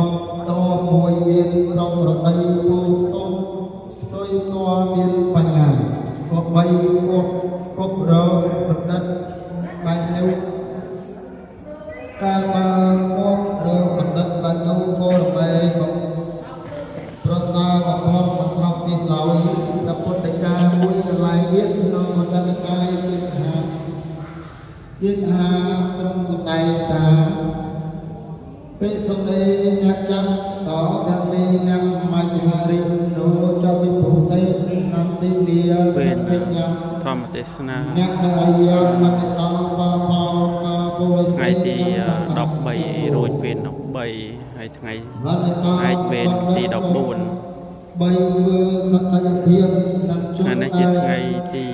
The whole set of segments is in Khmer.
ប់ទ្របមួយមានរងរដីពូតូចផ្ទុយផ្ទាល់មានបញ្ញាក៏បីគប់គប់រកបណ្ឌិតបែបនោះកាលបើគប់រកបណ្ឌិតបែបនោះក៏រមែងមកប្រសើរបំផុតមិនថោកទាបឡើយព្រះពុទ្ធកាមួយកន្លែងទៀតក្នុងបណ្ឌិតកាយទាហាទាហាទ្រង់សម្ដែងថាពេសុនេអ្នកចតតលេអ្នកមជ្ឈរិនោចវិភូតិនន្តិនីសភិញ្ញ ធម្មទេសនា អ្នកអរិយមត្តតបបោកាពុរិស ថ្ងៃទី13រោចវេន13ហើយថ្ងៃស្អែកវេនទី14 បីធ្វើសក្យភាពនិងជន ថ្ងៃនេះជាថ្ងៃទី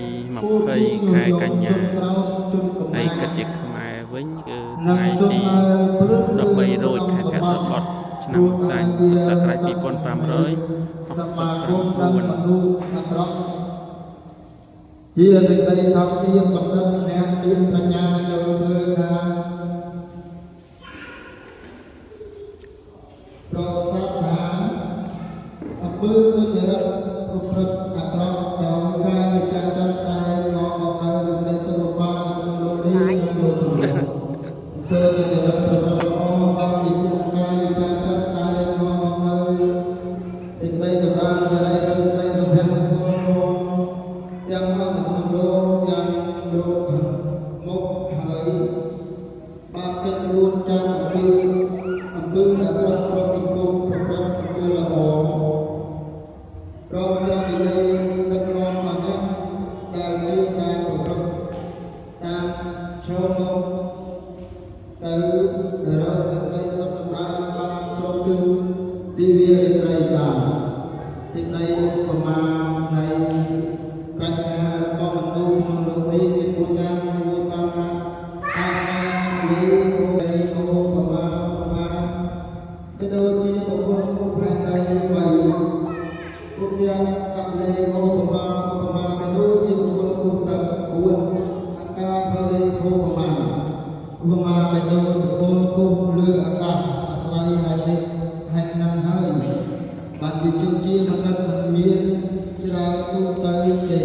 20ខែកញ្ញាហើយគិតជាខ្មែរវិញគឺថ្ងៃទី13រោចខែភទ្របទឆ្នាំសាញ់ពុទ្ធសករាជ2569 អាក្រក់ជាសេចក្តីថោកទាបបណ្ឌិតអ្នកមានប្រាជ្ញាយល់ឃើញថាប្រសាទថាអំពើទុច្ចរិតប្រព្រឹត្តអាក្រក់ដោយការវិចារចិត្តតែនាំមកនូវសេចក្តីទុក្ខលំបាកក្នុងលោកនេះនិងលោកនោះអំពើទុច្ចរិតប្រព្រឹត្តល្អដោយវិជាកាយវិចារចិត្តតែនាំមកនូវសេចក្តីចម្រើនសិរីសួស្តីសុភមង្គលទាំងអស់នៅក្នុងលោកទាំងលោកមុខហើយបានគិតរួចចាស់ពីអំពើអាក្រក់គ្រប់ចំពោះប្រព្រឹត្តអំពើល្អព្រមទាំងនិយាយដឹកនាំអអ្នកដែលជឿតាមប្រព្រឹត្តតាមចូលមកទៅរកសេចក្តីសុខចម្រើនបានគ្រប់ទិសទិវារាត្រីកាលសេចក្តីឧបមានៃប្រាជ្ញារបស់មនុស្សក្នុងលោកនេះមាន4យ៉ាងមួយបានថាអាសាលីកូលីឧបមាឧបមាគឺដូចជាបុគ្គលគូផែនដីបីពុទ្ធកលេឧបមាឧបមាគឺដូចជាបុគ្គលគូសត្វ4អាកាសលេឧបមាឧបមាគឺដូចបុគ្គលគូលើអាកាសអាស្រ័យហេតុនេះហេតុនឹងហើយបានជាជនជាបណ្ឌិតមិនមានច្រើនទូទៅទេ